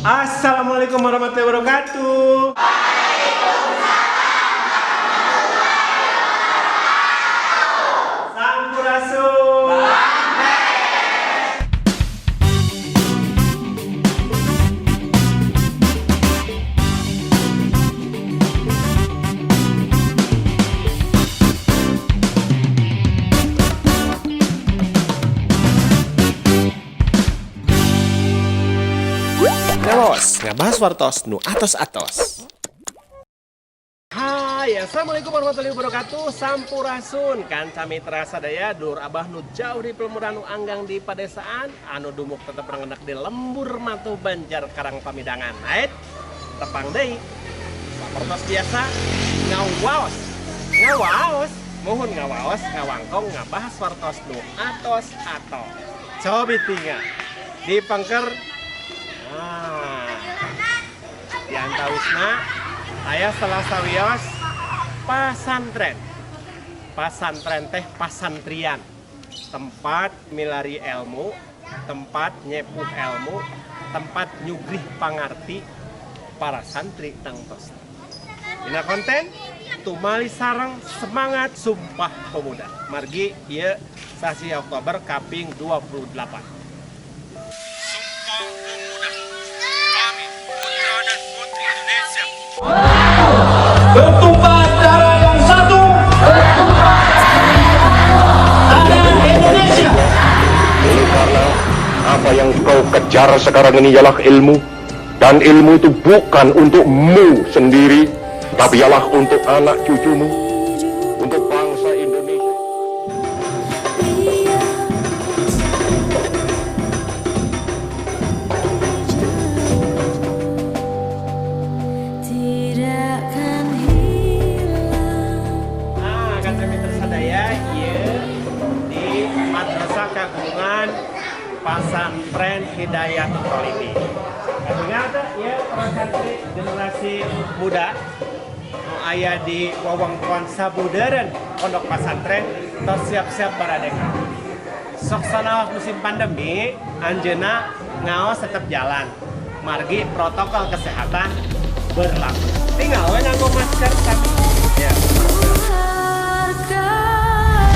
Assalamualaikum warahmatullahi wabarakatuh. Waalaikumsalam warahmatullahi wabarakatuh. Sampurasun. Ngawaos, ngabahas wartos nu atos-atos. Hai, assalamualaikum warahmatullahi wabarakatuh. Sampurasun kanca mitra sadaya, dulur abah nu jauh di pelemuran, nu anggang di padesaan, anu dumuk tetep rengenak di lembur matu Banjar Karang Pamidangan. Ait, tepang deui. Sapertos biasa ngawaos. Ngawaos, muhun ngawaos, ngawangkong ngabahas wartos nu atos-atos. Cobi tinggal di pengker. Nah, di antawisna aya salah sawios pasantren. Pasantren teh pasantrian, tempat milari ilmu, tempat nyepuh ilmu, tempat nyugrih pangarti para santri tangtos. Dina konten tumali sareng semangat Sumpah Pemuda. Margi ieu sasi Oktober kaping 28. Sumpah Pemuda, kami putra dan putri Indonesia bertumpah darah yang satu, tanah Indonesia. Ini karena apa yang kau kejar sekarang ini ialah ilmu. Dan ilmu itu bukan untukmu sendiri, tapi ialah untuk anak cucumu, untuk bangsa Indonesia. Tidak kan hilang. Nah, kanca mitra sadaya, ieu di Madrasah Kagungan Pasantren Hidayatul Tholibin. Kagungan teh ieu para santri generasi muda nu aya di wewengkon Sabudeureun Pondok Pasantren tos siap-siap baradeka. Sok sanaos musim pandemi, anjeunna ngaos tetep jalan. Margi protokol kesehatan berlaku. Tinggal we nganggo masker sami. Ya. Hargai.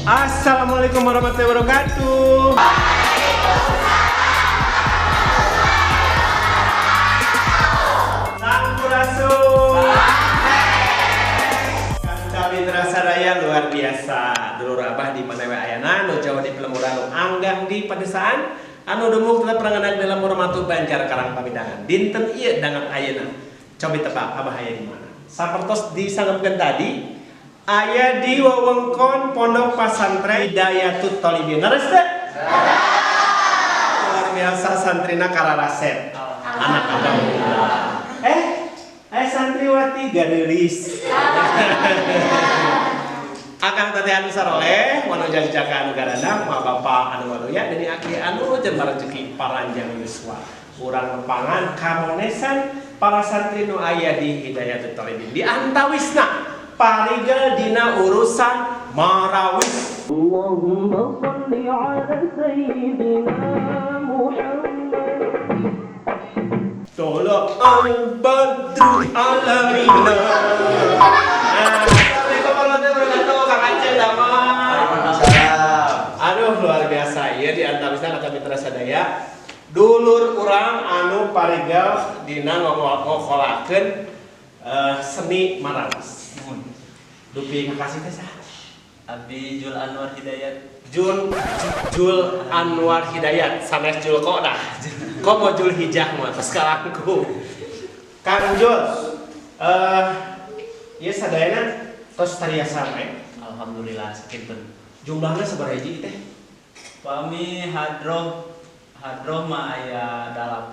Assalamualaikum warahmatullahi wabarakatuh. Sampurasun. Kanca mitra sadaya luar biasa. Dulur abah di mana we ayana, nu jauh di pelemuran, nu anggang di pedesaan, anu dumuk tetep rengenak dalam Murmatu Banjar Karang Pamidangan. Dinten ieu dangan ayeuna. Cobi tebak abah aya di mana? Sapertos disangemkeun tadi, aya di wewengkon Pondok Pasantren Hidayatul Tholibin. Leres teu? Luar biasa santrina kararasep. Anak abah. Santriwati gadeulis. Akang teteh anu saroleh, wanu jajaka anu garandang, ma bapa anu waluya, deni aki anu jembar rezeki paranjang yuswa. Urang nepangan kamonesan para santri nu aya di Hidayatul Tholibin. Di antawisna parigel dina urusan marawis. Allahumma salli ala sayyidina Muhammad. Tolo al-badru alaina. Assalamualaikum warahmatullahi wabarakatuh. Kang Aceh damang. Aduh luar biasa ya di antawisna kanca mitra sadaya. Dulur urang anu parigel dina ngokolakeun seni marawis. Dupi kakasih teh saha? Abi Jul Anwar Hidayat. Jul Anwar Hidayat, sanes Jul kok dah. Kok mau Jul Hijah mah terus kalangku. Kang Jul, ieu sadayana tos tariasa we. Alhamdulillah sakinten. Jumlahna sabaraha hiji teh? Pami hadroh mah aya 8,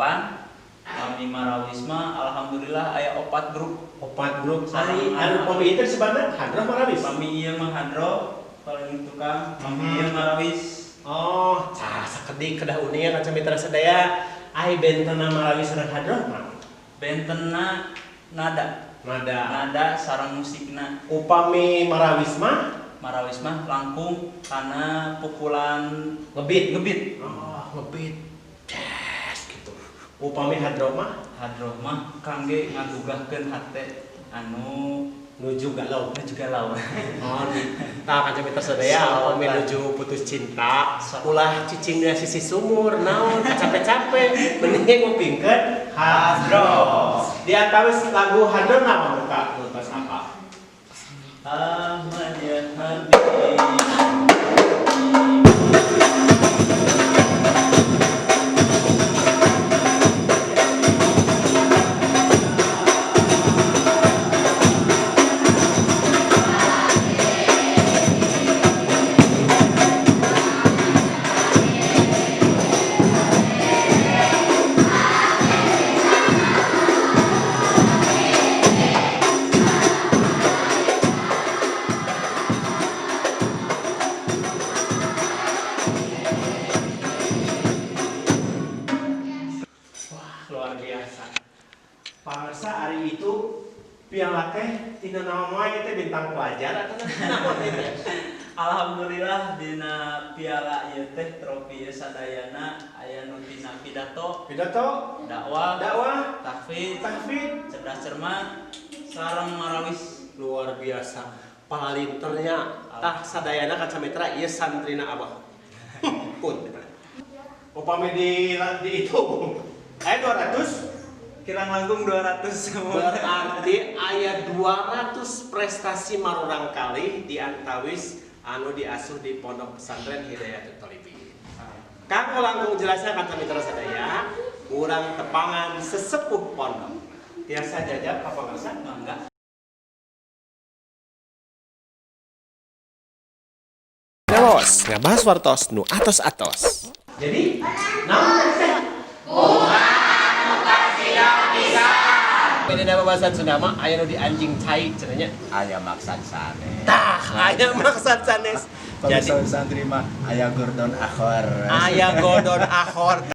pami marawis mah alhamdulillah aya 4 grup. 4 grup. Ari anu pami ieu teh sebenarnya hadroh marawis. Pami ieu mah hadroh paling tukang, pami ieu marawis. Oh, cah sakedik kedah uninga kanca mitra sadaya. Ai bentena marawis sareng hadroh mah? Bentena nada. Nada. Nada sareng musikna. Upami marawis mah? Marawis mah langkung kana pukulan. Ngebeat. Ngebeat. Oh, ngebeat. Jazz gitu. Upami hadroh mah? Hadroh mah kangge ngagugahkeun hate anu nuju galau. Nuju galau. Oh, tah kanca mitra sadaya, upami nuju putus cinta, ulah cicing dina sisi sumur, naon capek-capek, mending ngupingkeun hadroh. Di antawis lagu hadroh naon ka nu tos apa? Ahmad ya Habib. Wah, luar biasa. Pamirsa, ari itu piala teh tina naon wae teh, bintang pelajar atau naon teh? Alhamdulillah, dina piala ieu teh, trofi ieu sadayana aya nu tina pidato, Pidato, dakwah, dakwah, tahfidz, tahfidz, cerdas cermat, sareng marawis. Luar biasa. Palinternya tah sadayana kanca mitra ieu santrina Abah. Pun. Upami di itu aya 200. Kirang langkung 200 semua. Berarti aya 200 prestasi marurang kali di antawis anu diasuh di Pondok Pesantren Hidayatul Tholibin. Kanggo langkung jelasnya kanca mitra sadaya, urang tepangan sesepuh pondok. Tiasa jajab apa ngerasa? Mangga. Ngawas, ngabahas wartos nu atos-atos. Jadi, naon teh? Beda babasan Sunda mah aya nu di anjing cai cenah nya. Aya maksad sanes. Tah, aya maksad sanes. Jadi Jadi santri mah aya gordon akhor. Aya godon akhor.